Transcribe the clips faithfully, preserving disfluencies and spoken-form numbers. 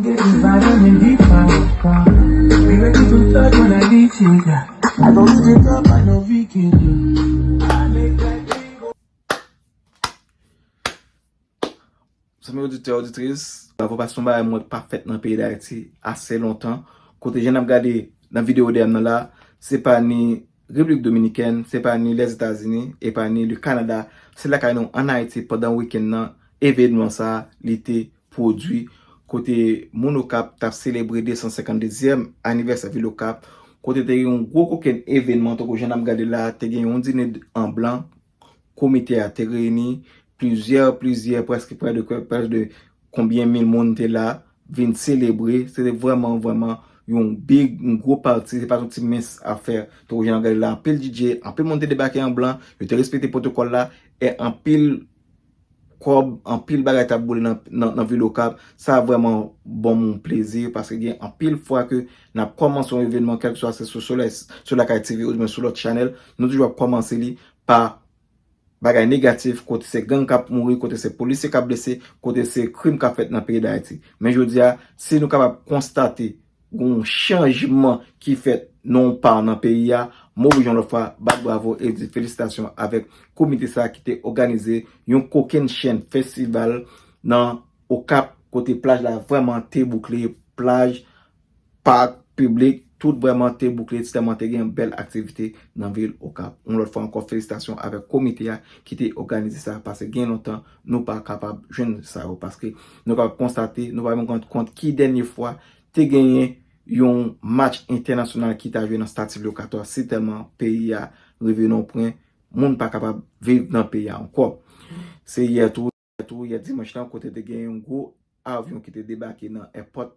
Get you by the minute, I don't sleep up, I know we can do. Zanmi oditè, oditris, bravo, paske se yon bagay mwen pa fèt nan peyi Dayiti ase lontan. Kote jan n ap gade nan videyo dèyè m nan la, se pa ni Repiblik Dominikèn, se pa ni Lèzetazini, e pa ni le Kanada. Se lakay nou ann Ayiti pandan wikenn nan, evènman sa a, li te pwodui. Kote moun Okap t ap selebre de san senkanndezyèm anivèsè vil Okap. Kote te gen yon gwo kokenn evènman, tankou jan n ap gade la, te gen yon dine an blan, komite a te reyini, plizyè, plizyè, prèske prè de, prè de konbyen mil moun te la, vin selebre. Se te vrèman, vrèman yon big, yon gwo pati. Se pa t yon ti mens afè. Tankou jan n ap gade la, anpil D J, anpil moun te debake an blan, yo te respekte pwotokòl la, e anpil kòb, anpil bagay t ap boule nan, nan, nan vil Okap. Sa vrèman ban m yon plezi, paske gen anpil fwa ke n ap kòmanse yon evènman, kèlkeswa se sou Solèy, sou Lakay T V oubyen sou lòt chanèl, nou toujou ap kòmanse li pa bagay negatif, kote se gang k ap mouri, kote se polisye k ap blese, kote se krim k ap fèt nan peyi Dayiti. Men jodi a, si nou kapab konstate yon chanjman ki fèt nan yon pa nan peyi a, m oblije yon lòt fwa bat bravo e di felisitasyon avèk komite sa a ki te òganize yon kokenn chenn festival nan Okap, kote plaj la vrèman te boukle, plaj, pak piblik, tout vrèman te boukle, tèlman te gen bèl aktivite nan vil Okap. Yon lòt fwa ankò, felisitasyon avèk komite a ki te òganize sa, paske gen lontan nou pa kapab jwenn sa yo, paske nou kapab konstate, nou pa menm rann kont ki dènye fwa te genyen yon match entènasyonal ki ta jwe nan Stad Sylvio Cator, si tèlman peyi a rive nan yon pwen, moun pa kapab viv nan peyi a ankò. Se yè tou, yè tou, yè dimanch lan, kote te gen yon gwo avyon ki te debake nan èpòt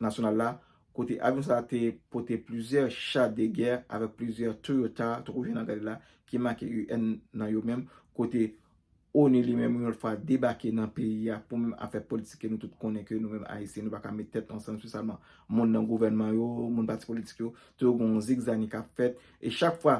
nasyonal la, kote avyon sa a te pote plizyè cha de gè avèk plizyè Toyota, tankou jan n ap gade la, ki make U N nan yo menm, kote ONU li menm yon lòt fwa debake nan peyi a pou menm afè politik ke nou tout konnen ke nou menm Ayisyen nou pa ka met tèt ansanm, espesyalman moun nan gouvènman yo, moun pati politik yo, toujou gen yon zigzani k ap fèt. E chak fwa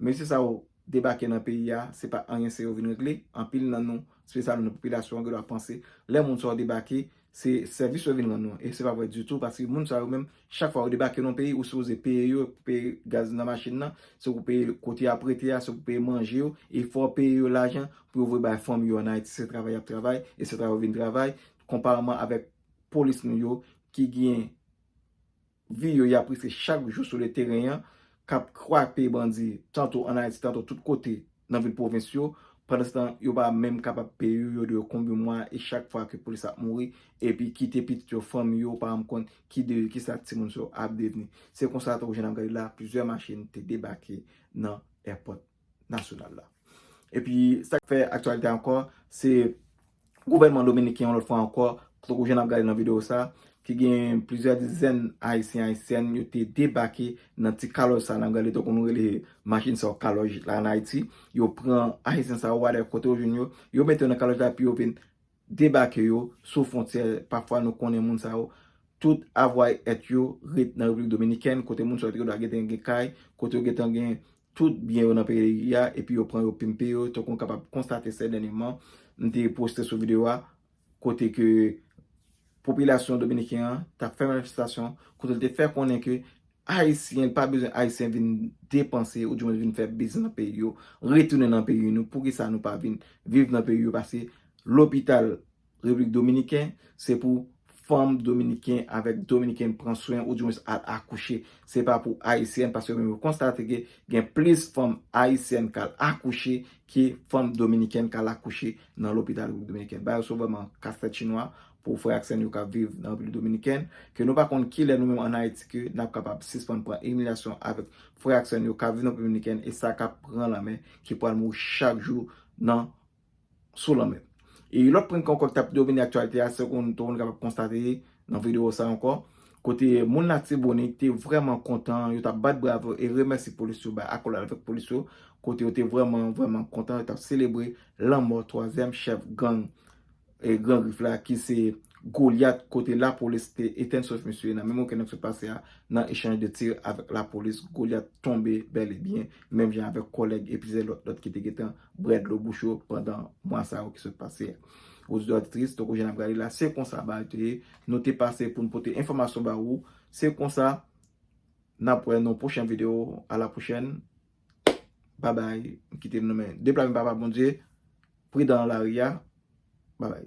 mesye sa yo debake nan peyi a, se pa anyen serye yo vin regle. Anpil nan nou, espesyalman nan popilasyon an, gen dwa panse lè moun sa yo debake, se sèvis yo vin rann nou. E se pa vre ditou, paske moun sa yo menm, chak fwa yo debake nan yon peyi, ou sipoze peye yo, peye gaz nan machin nan, se pou peye kote y ap rete a, se pou peye manje yo, e fò w peye yo lajan pou yo voye bay fanmi yo ann Ayiti. Se travay y ap travay, e se travay yo vin travay, konpareman avèk polis nou yo, ki gen vi yo y ap riske chak jou sou le teren an, k ap kwape bandi, tanto ann Ayiti, tanto tout kote nan vil pwovens yo. Pandansetan, yo pa menm kapab peye yo, yo dwe konbyen mwa, e chak fwa ke polis ap mouri, epi kite pitit yo, fanmi yo, pa rann kont ki de, kisa timoun sa yo ap devni. Se konsa, tankou jan n ap gade la, plizyè machin te debake nan èpòt nasyonal la. Epi, sa k fè aktyalite ankò, se gouvènman dominiken, yon lòt fwa ankò, tankou jan n ap gade nan videyo sa, ki gen plizyè dizèn Ayisyen, Ayisyèn, yo te debake nan ti kalòj sa, n ap gade tankou nou rele machin sa yo kalòj la ann Ayiti. Yo pran Ayisyen sa yo, whatever, kote yo jwenn yo, yo mete yo nan kalòj la, epi yo vin debake yo sou fwontyè. Pafwa, nou konnen moun sa yo, tout avwa e èt yo ret nan Repiblik Dominikèn, kote moun sa yo te dwa gentan gen kay, kote yo gentan gen tout byen yo nan peyi a, epi yo pran yo pimpe yo, tankou n kapab konstate sè dènyeman, m te poste sou videyo a, kote ke popilasyon dominiken an t ap fè manifestasyon, kote l te fè konnen ke Ayisyen, li pa bezwen Ayisyen vin depanse, oudimwens vin fè biznis nan peyi yo, retounen nan peyi nou. Poukisa nou pa vin viv nan peyi yo? Paske lopital Repiblik Dominiken, se pou fanm dominiken avèk dominiken pran swen, oudimwens al akouche. Se pa pou Ayisyèn, paske yo menm yo konstate ke gen plis fanm Ayisyèn k al akouche ke fanm dominikèn k al akouche nan lopital Repiblik Dominikèn. Bagay yo se vrèman kastèt chinwa pou frè ak sè n yo k ap viv nan Repiblik Dominikèn, ke nou pa konn kilè nou menm ann Ayiti ke n ap kapab sispann pran imilyasyon avèk frè ak sè n yo k ap viv nan Repiblik Dominikèn, e sa k ap pran lanmè, ki pral mouri chak jou nan, sou lanmè. E lòt pwen ankò ki t ap domine aktyalite a, se konn, tou moun kapab konstate nan videyo sa ankò, kote moun Latibonit te vrèman kontan, yo t ap bat bravo e remèsye polis yo, bay akolad avèk polis yo, kote yo te vrèman, vrèman kontan, yo t ap selebre lanmò twazyèm chèf gang, e, Gran Grif la, ki se Golyat, kote lapolis te etenn souf misye nan menm wikenn nan ki sot pase a, nan echanj de tir avèk lapolis. Golyat tonbe bèl e byen, menm jan avèk kòlèg e plizyè lòt, lòt ki te gentan bwè dlo bouch yo pandan mwa sa yo ki sot pase a. Auditè, oditris, tankou jan n ap gade la, se konsa bagay te ye. Nou te pase pou n pote enfòmasyon ba ou. Se konsa, n ap wè nan pwochen videyo. A la pwochèn. Babay. M kite n nan men de pla men Papa Bondye. Pridan nan lari a. Babay.